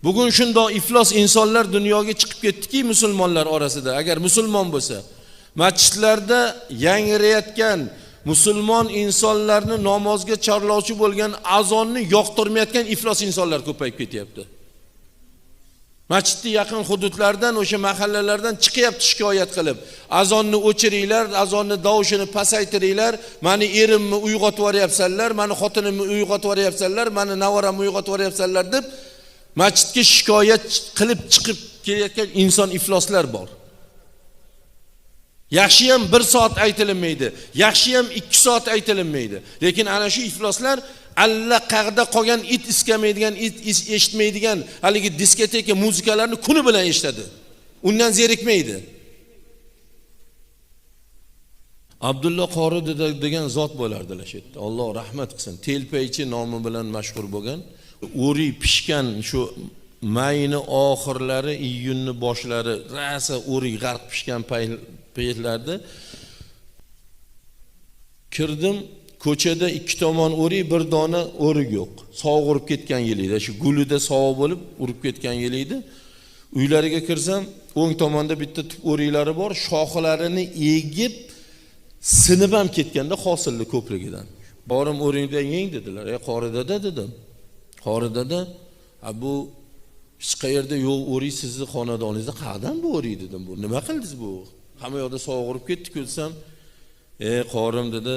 Bugun shundoq iflos insonlar dunyoga chiqib ketdiki, musulmonlar orasida, agar musulmon bo'lsa, masjidlarda yangrayotgan musulmon insonlarni namozga chorlovchi bo'lgan azonni yoqtirmayotgan iflos insonlar ko'payib ketyapti. Masjidni yaqin hududlardan, o'sha mahallalardan chiqyapti shikoyat qilib. Azonni o'chiringlar, azonni davushini pasaytiringlar, mani erimni uyg'otib yuboryapsanlar, mani xotinimni uyg'otib yuboryapsanlar, mani navaramni uyg'otib yuboryapsanlar deb masjidga shikoyat qilib chiqib kelayotgan inson ifloslar bor. Yaxshi ham 1 soat aytilinmaydi, yaxshi ham 2 soat aytilinmaydi. Lekin ana shu ifloslar alla qayerda qolgan it iskamaydigan, it eshitmaydigan haligi diskoteka muzikalarni kuni bilan eshitadi. Undan zerikmaydi. Abdulla Qori degan zot bo'lardilar shu yerda. Alloh rahmat qilsin. Telpaychi nomi bilan mashhur bo'lgan, o'rik pishgan shu mayni oxirlari, iyunni boshlari rosa o'rik g'arq pishgan paytlarda kirdim. Ko'chada 2 tomon o'rik, bir dona o'rik yo'q. Sovuq urib ketgan yil edi. Shu gulida sovuq bo'lib urib ketgan yil edi. Uylariga kirsam, o'ng tomonda bitta tup o'riklari bor, shoxlarini egib sinib ham ketganda hosilli ko'pligidan. Borim o'ringdan yeng dedilar. "Ey qori dada" dedim. "Qori dada, bu hech qayerda yo'q o'rik sizni xonadoningizda qayerdan bu o'rik" dedim. "Bu nima qildingiz bu? Hamma yoqda sovuq urib ketdi-ku" desam, "Ey qorim" dedi.